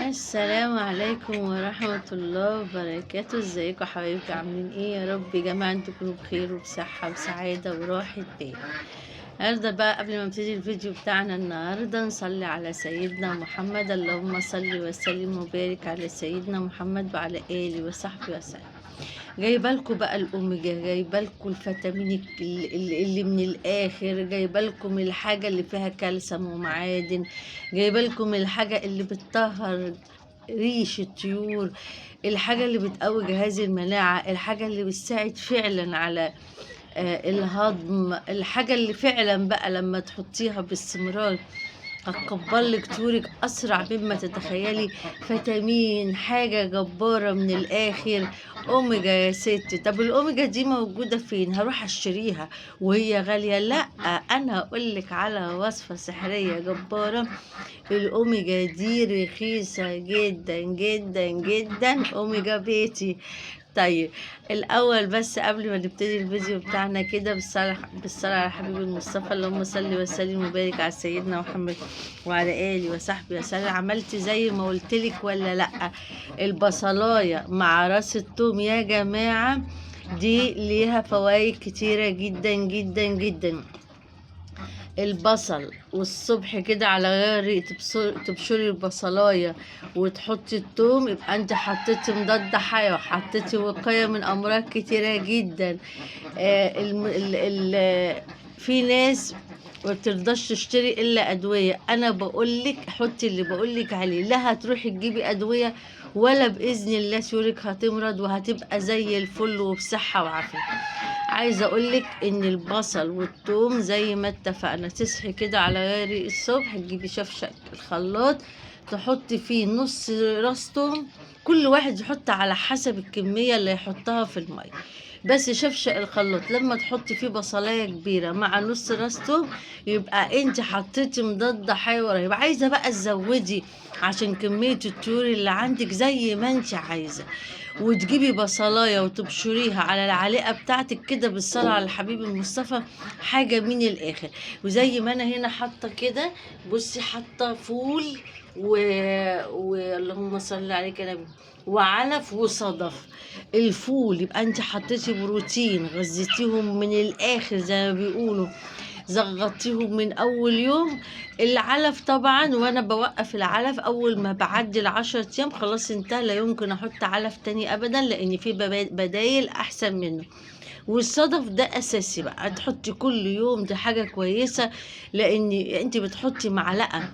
السلام عليكم ورحمة الله وبركاته. ازيكم حبايبي؟ عاملين ايه؟ يا رب يا جماعة انتوا تكونوا بخير وبصحة وسعادة وراحة بال. النهارده بقى قبل ما نبتدي الفيديو بتاعنا النهارده نصلي على سيدنا محمد، اللهم صل وسلم وبارك على سيدنا محمد وعلى آله وصحبه وسلم. جايبه لكم بقى الاوميجا، جايبه لكم الفيتامين اللي من الاخر، جايبه لكم الحاجة اللي فيها كالسيوم ومعادن، جايبه لكم الحاجة اللي بتطهر ريش الطيور، الحاجة اللي بتقوي جهاز المناعة، الحاجة اللي بتساعد فعلا على الهضم، الحاجة اللي فعلا بقى لما تحطيها باستمرار هتكبر لك طيورك اسرع مما تتخيلي. فيتامين، حاجة جبارة من الاخر، اوميجا يا ستي. طب الاوميجا دي موجودة فين؟ هروح اشتريها وهي غالية؟ لا، انا هقول لك على وصفه سحريه جبارة. الاوميجا دي رخيصة جدا جدا جدا، اوميجا بيتي. طيب الاول بس قبل ما نبتدي الفيديو بتاعنا كده بالصلاة على حبيب المصطفى، اللهم صل وسلم وبارك على سيدنا محمد وعلى اله وصحبه وسلم. عملت زي ما قلتلك ولا لا؟ البصلايه مع راس الثوم يا جماعة دي ليها فوائد كتيرة جدا جدا جدا. البصل والصبح كده على غير تبشري البصلايه وتحطي الثوم، يبقى انت حطيتي مضاد حيوي وحطيتي وقاية من امراض كتيرة جدا. في ناس ما بترضاش تشتري الا ادوية، انا بقولك حطي اللي بقولك عليه، لا هتروحي تجيبي ادوية ولا باذن الله سيورك هتمرض وهتبقى زي الفل وبصحه وعافيه. عايزه اقولك ان البصل والثوم زي ما اتفقنا، تصحي كده على غير الصبح تجيبي شفشق الخلاط تحطي فيه نص راس ثوم، كل واحد يحط على حسب الكمية اللي يحطها في المية، بس شفشق الخلاط لما تحطي فيه بصلايه كبيرة مع نص راس ثوم يبقى انت حطيتي مضاد حيوي رهيب. عايزه بقى تزودي عشان كمية الطيور اللي عندك زي ما انت عايزه، وتجيبي بصلايه وتبشريها على العليقه بتاعتك كده بالصلاة على الحبيب المصطفى، حاجة من الاخر. وزي ما انا هنا حاطه كده، بصي حاطه فول اللهم صل عليك يا نبي، وعلف وصدف. الفول يبقى انت حطيتي بروتين، غذيتيهم من الاخر زي ما بيقولوا، زغطتيهم من اول يوم. العلف طبعا وانا بوقف العلف اول ما بعدي ال10 ايام خلاص انتهى، لا يمكن احط علف تاني ابدا لان في بدايل احسن منه. والصدف ده اساسي بقى تحطي كل يوم، دي حاجة كويسة لان انت بتحطي معلقه،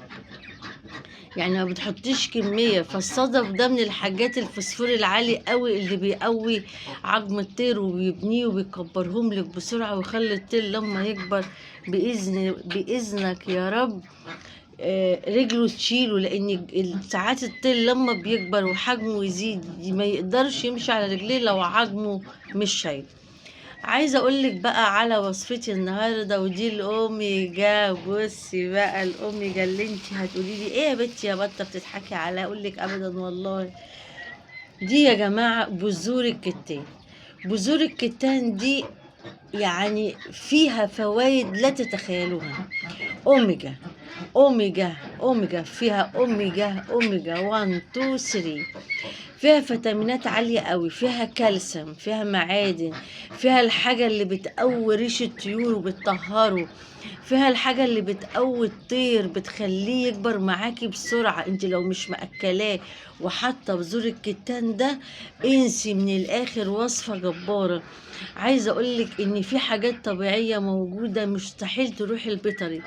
يعني ما بتحطيش كمية. فالصدف ده من الحاجات الفوسفور العالي قوي اللي بيقوي عظم الطير وبيبنيه وبيكبرهم لك بسرعة، ويخلي الطير لما يكبر باذنك يا رب رجله تشيله، لان ساعات الطير لما بيكبر وحجمه يزيد ما يقدرش يمشي على رجليه لو عظمه مش شايل. عايزه اقولك بقى على وصفتي النهارده، ودي الاوميجا. بصي بقى الاوميجا اللي انت هتقولي لي ايه يا بنتي يا بطه بتضحكي عليها، اقول لك ابدا والله. دي يا جماعة بذور الكتان. بذور الكتان دي يعني فيها فوائد لا تتخيلوها. اوميجا اوميجا اوميجا، فيها اوميجا اوميجا 1 2 3، فيها فيتامينات عالية قوي، فيها كالسيوم، فيها معادن، فيها الحاجة اللي بتقوي ريش الطيور وبتطهره، فيها الحاجة اللي بتقوي الطير بتخليه يكبر معاكي بسرعة. انت لو مش مأكلاه وحاطة بذور الكتان ده انسي من الاخر، وصفة جبارة. عايزة اقولك ان في حاجات طبيعية موجودة مستحيل تروحي البيطري.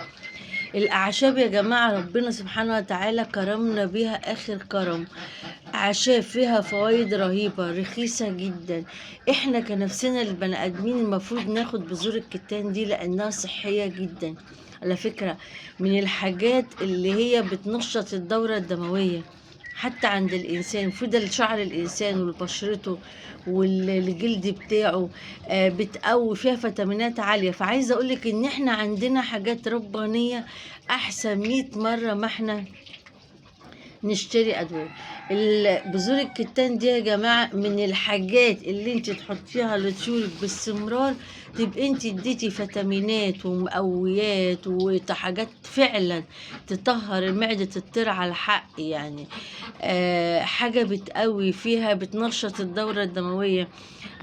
الاعشاب يا جماعة ربنا سبحانه وتعالى كرمنا بيها اخر كرم، اعشاب فيها فوائد رهيبة رخيصة جدا. احنا كنفسنا البني ادمين المفروض ناخد بذور الكتان دي لانها صحية جدا. على فكرة من الحاجات اللي هي بتنشط الدورة الدموية حتى عند الانسان، فضل شعر الانسان وبشرته والجلد بتاعه، بتقوي، فيها فيتامينات عالية. فعايزه اقولك ان احنا عندنا حاجات ربانية احسن 100 مرة ما احنا نشتري ادوية. بذور الكتان دي يا جماعة من الحاجات اللي انت تحطيها لطيورك باستمرار، تبقى انت اديتي فيتامينات ومقويات وحاجات فعلا تطهر معده الطير على الحق يعني. حاجة بتقوي فيها، بتنشط الدورة الدموية،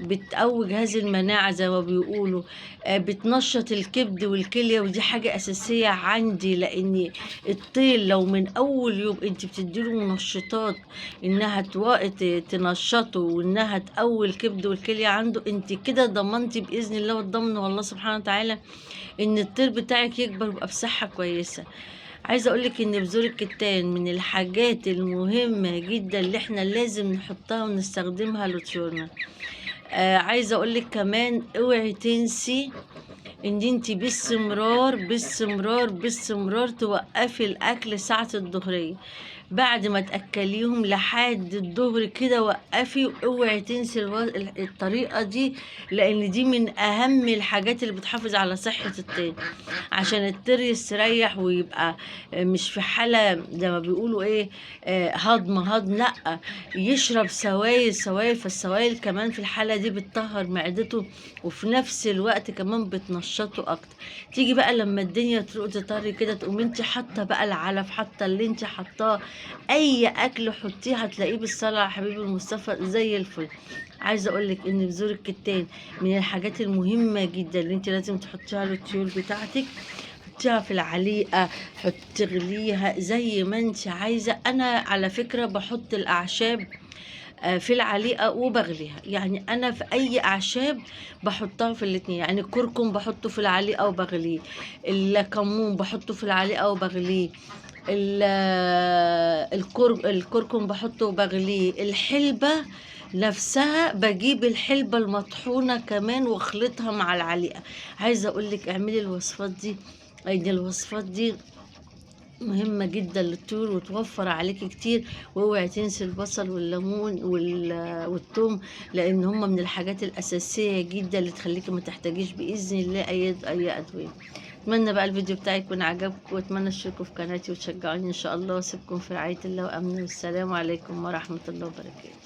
بتقوي جهاز المناعة زي ما بيقولوا، بتنشط الكبد والكلية، ودي حاجة اساسية عندي، لان الطير لو من اول يوم انت بتديله منشطات انها تنشطه وانها تقوي الكبد والكلية عنده، انت كده ضمنتي باذن الله وتضمن والله سبحانه وتعالى ان الطير بتاعك يكبر ويبقى بصحة كويسة. عايزه اقولك ان بذور الكتان من الحاجات المهمة جدا اللي احنا لازم نحطها ونستخدمها لطيورنا. عايزه اقولك كمان اوعي تنسي ان انتي باستمرار باستمرار باستمرار توقفي الاكل ساعة الظهريه، بعد ما تاكليهم لحد الظهر كده وقفي، واوعي تنسي الطريقة دي، لان دي من اهم الحاجات اللي بتحافظ على صحة الطير، عشان الطير يستريح ويبقى مش في حاله زي ما بيقولوا ايه، هضم هضم، لا يشرب سوائل سوائل، فالسوائل كمان في الحالة دي بتطهر معدته وفي نفس الوقت كمان بتنشطه اكتر. تيجي بقى لما الدنيا تروق تطري كده، تقوم انت حاطه بقى العلف، حاطه اللي انت حاطاه، اي اكل حطيه هتلاقيه بالصلاة على حبيب المصطفى زي الفل. عايزه اقولك ان بذور الكتان من الحاجات المهمة جدا اللي انت لازم تحطيها للطيور بتاعتك، حطيها في العليقه، تغليها زي ما انت عايزه. انا على فكرة بحط الاعشاب في العليقه وبغليها، يعني انا في اي اعشاب بحطها في الاتنين، يعني الكركم بحطه في العليقه وبغليه، الكمون بحطه في العليقه وبغليه، الكركم بحطه وبغليه، الحلبة نفسها بجيب الحلبة المطحونة كمان واخلطها مع العليقة. عايزة اقولك اعملي الوصفات دي، لان الوصفات دي مهمة جدا للطيور وتوفر عليكي كتير. واوعي تنسي البصل والليمون والثوم، لان هما من الحاجات الاساسية جدا اللي تخليكي ما تحتاجيش باذن الله اي ادوية. اتمنى بقى الفيديو بتاعي يكون عجبكم، واتمنى تشتركوا في قناتي وتشجعوني ان شاء الله، واسيبكم في رعاية الله وامنه، والسلام عليكم ورحمة الله وبركاته.